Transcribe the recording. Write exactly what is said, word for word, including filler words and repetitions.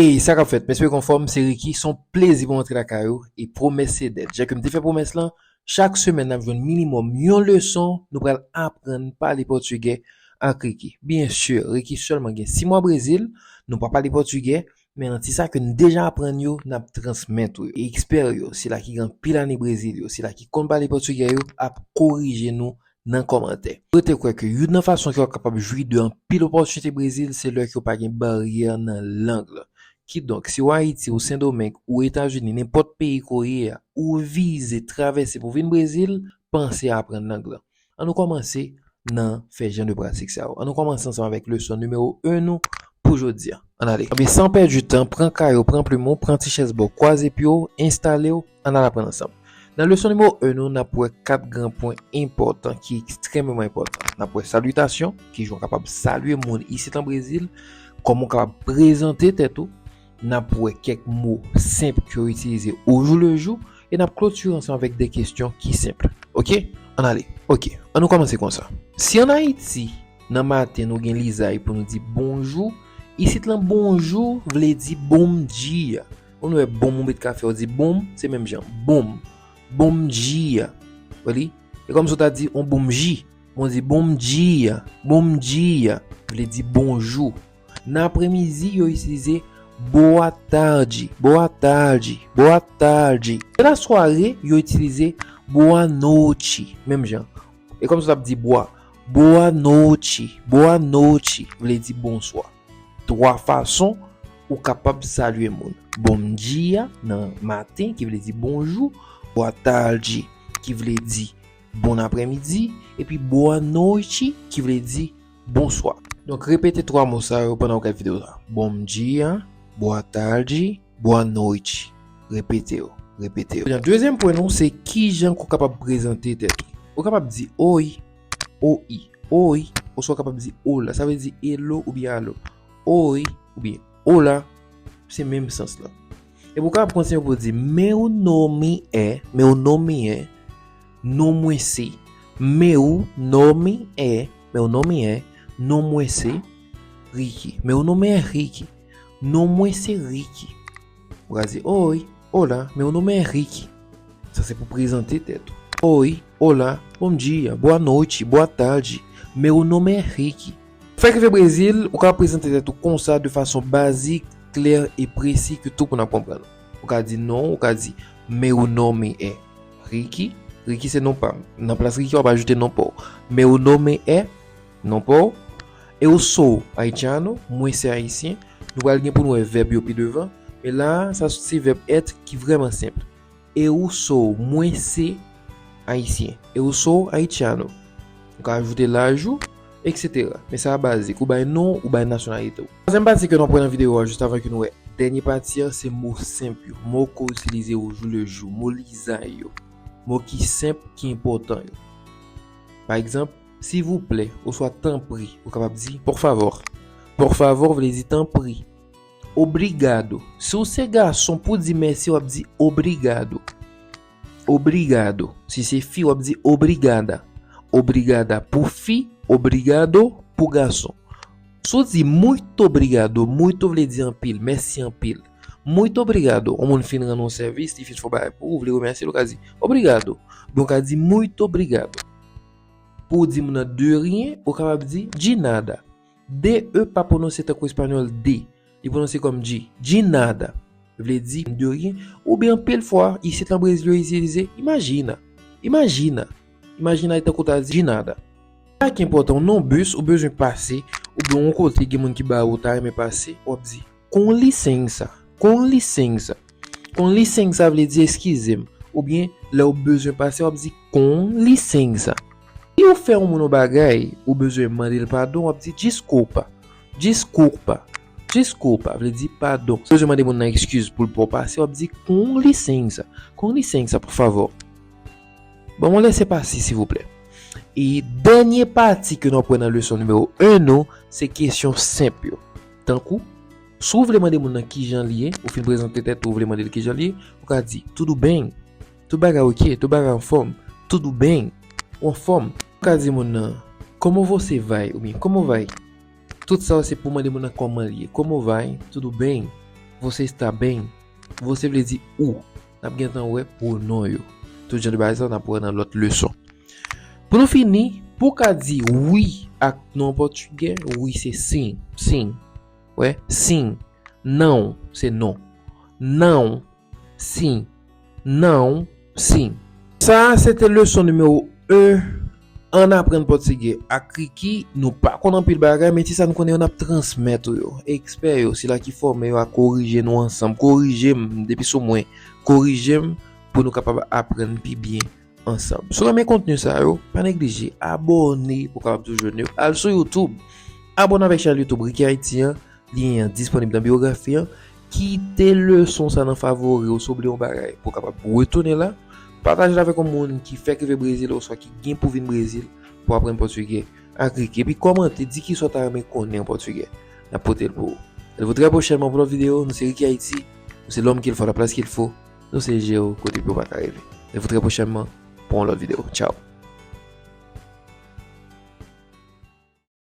Ey, sa k ap fèt? M espere w anfòm, se Ricky. Se yon plezi pou m antre lakay ou. E pwomès se dèt. Jan ke m te fè pwomès lan, chak semèn n ap jwenn minimòm yon leson. Nou pral aprann pale pòtigè ak Ricky. Byen si, Ricky sèlman gen sis mwa Brezil. Nou pa pale pòtigè, men nan ti sa ke n deja aprann yo, n ap transmèt ou yo. E ekspè yo, sila ki gen anpil ane Brezil yo, sila ki konn pale pòtigè yo, ap korije nou nan kòmantè. Rete kwè ke youn nan fason ke w ap kapab jwi de anpil opòtinite Brezil, se lè ke w pa gen baryè nan lang lan. Kidonk, si w Ayiti, ou Sendomeng, ou Etazini, nenpòt peyi ke w ye a, ou vize travèse pou vin Brezil, panse a aprann lang lan. Ann nou kòmanse nan fè jan de pratik sa yo. Ann nou kòmanse ansanm avèk leson nimewo en nou pou jodi a. Ann ale. Anben, san pèdi tan, pran kaye w, pran plim ou, pran ti chèz ba w, kwaze pye w, enstale w, ann al aprann ansanm. Nan leson nimewo en nou, n ap wè kat gran pwen enpòtan ki ekstrèmeman enpòtan. N ap wè salitasyon, ki jan w kapab salye moun isit an Brezil, kòman w kapab prezante tèt ou, n ap wè kèk mo senp ke w itilize ojoulejou, e n ap klotire ansanm avèk de kesyon ki senp. Oke? Ann ale. Oke, ann nou kòmanse konsa. Si an Ayiti, nan maten, nou gen lizay pou nou di bonjou, isit lan bonjou vle di bonm dia. Ou nou wè bonm ou met kafe, ou di bonm, se menm jan. Bonm. Bonm dia. Ou wè li? E kòmsi w ta di on bonm ji. Bon, di bonm dia, bonm dia, vle di bonjou. Nan aprèmidi, yo itilize boa tarde, boa tarde, boa tarde. E lasware, yo itilize boa noite, menm jan. E kòmsi w t ap di bwa. Boa noite, boa noite, vle di bonswa. Twa fason ou kapab salye moun. Bonm dia nan maten, ki vle di bonjou. Boa tarde, ki vle di bon aprèmidi, epi boa noite, ki vle di bonswa. Donk, repete twa mo sa yo pandan w gad videyo sa. Bonm dia, boa tarde, boa noite. Repete yo, repete yo. Nan dezyèm pwen nou, se kijan ke w kapab prezante tèt ou. Ou kapab di oi, oi, oi, oswa w kapab di hola. Sa vle di hello oubyen alo. Oi oubyen hola, se menm sans lan. Epi w kapab kontinye pou w di, meu nome é, meu nome é, non mwen se. Meu nome é, meu nome é, non mwen se Ricky. Meu nome é Ricky. Non mwen se Ricky. Ou ka di, oi, hola, meu nome é Ricky. Sa se pou prezante tèt ou. Oi, hola, bom dia, boa noite, boa tarde. Meu nome é Ricky. Fèk rive Brezil, ou ka prezante tèt ou konsa de fason bazik, klè e presi ke tout moun ap konprann. Ou ka di non, ou ka di meu nome é Ricky. Ricky se non pa m. Nan plas Ricky, w ap ajoute non pa w. Meu nome é, non pa w. Eu sou haitiano, mwen se ayisyen. Nou pral gen pou nou wè vèb yo pi devan. Men la, sa se vèb être ki vrèman senp. Eu sou, mwen se ayisyen. Eu sou haitiano. Ou ka ajoute laj ou, etsetera. Men sa a bazik, ou bay non, ou bay nasyonalite w. Twazyèm pati ke nou ap wè nan videyo a, jis avan ke nou wè dènye pati a, se mo senp yo. Mo ke w itilize ojoulejou, mo lizay yo. Mo ki senp, ki enpòtan yo. Pa egzanp, s'il vous plaît, oswa tanpri, ou kapab di por favor. Por favor vle di tanpri. Obrigado. Si w se gason, pou di mèsi, w ap di obrigado. Obrigado. Si se fi, w ap di obrigada. Obrigada pou fi, obrigado pou gason. Si w di muito obrigado, muito vle di anpil, mèsi anpil. Muito obrigado, yon moun fin rann ou sèvis, li fin fè yon bagay pou ou, ou vle remèsye l, ou ka di obrigado. Oubyen ou ka di muito obrigado. Pou w di moun nan de rien, ou kapab di de nada. De e pa pwononse tankou espanyòl de. Li pwononse kòm de. De nada. Vle di de rien. Oubyen anpil fwa, isit lan Brezil yo itilize imagina. Imagina. Imagina e tankou ta di de nada. Sa ki enpòtan, w nan yon bis, ou bezwen pase, oubyen yon kote gen moun ki ba ou ta renmen pase, w ap di com licença, com licença. Com licença vle di eskize m, oubyen lè w bezwen pase, w ap di com licença. Si w fè yon moun yon bagay, ou bezwen mande l padon, w ap di desculpa, desculpa, desculpa, vle di padon. Si w bezwen mande moun nan eskiz pou l pa w pase, w ap di com licença, com licença, por favor. Ban mwen lèse pase, silvouplè. E dènye pati ke nou ap wè nan leson nimewo en nou, se kesyon senp yo. Tankou, si w vle mande moun nan kijan li ye, ou fin prezante tèt ou, ou vle mande l kijan li ye, ou ka di, tudo bem, tout bagay oke, tout bagay anfòm, tudo bem, ou anfòm. Ou ka di moun nan, como você vai, oubyen como vai? Tout sa yo se pou mande moun nan kòman li ye. Como vai? Tudo bem? Você está bem? Você vle di ou. N ap gentan wè pwonon yo. Tout jan de bagay sa, n ap wè nan lòt leson. Pou nou fini, pou w ka di wi ak non an pòtigè, wi se sim, sim. Wè, sim. Não, se non. Não, sim. Não, sim. Sa a, se te leson nimewo en. Ann aprann pòtigè ak Ricky, nou pa konn anpil bagay, men ti sa nou konnen yo n ap transmèt ou yo. Ekspè yo, sila ki fòme yo a korije nou ansanm. Korije m depi sou mwen. Korije m pou nou kapab aprann pi byen ansanm. Si w renmen kontni sa yo, pa neglije abòne pou w kapab toujou jwenn yo. Al sou YouTube, abòne avèk chanèl YouTube Ricky Haiti an, lyen an disponib nan biyografi an. Kite leson sa nan favori w, si w bliye yon bagay, pou w kapab retounen la. Pataje l avèk yon moun ki fèk rive Brezil oswa ki gen pou vin Brezil pou aprann pòtigè ak Ricky. Epi kòmante, di kisa w ta renmen konnen an pòtigè. N ap pote l pou ou. Rendez-vous très prochainement pou lòt videyo. Nou se Ricky Haiti. Nou se l'homme qu'il faut, la place qu'il faut. Nou se je w, kote pye w pa ka rive. Rendez-vous très prochainement pou yon lòt videyo. Tchao.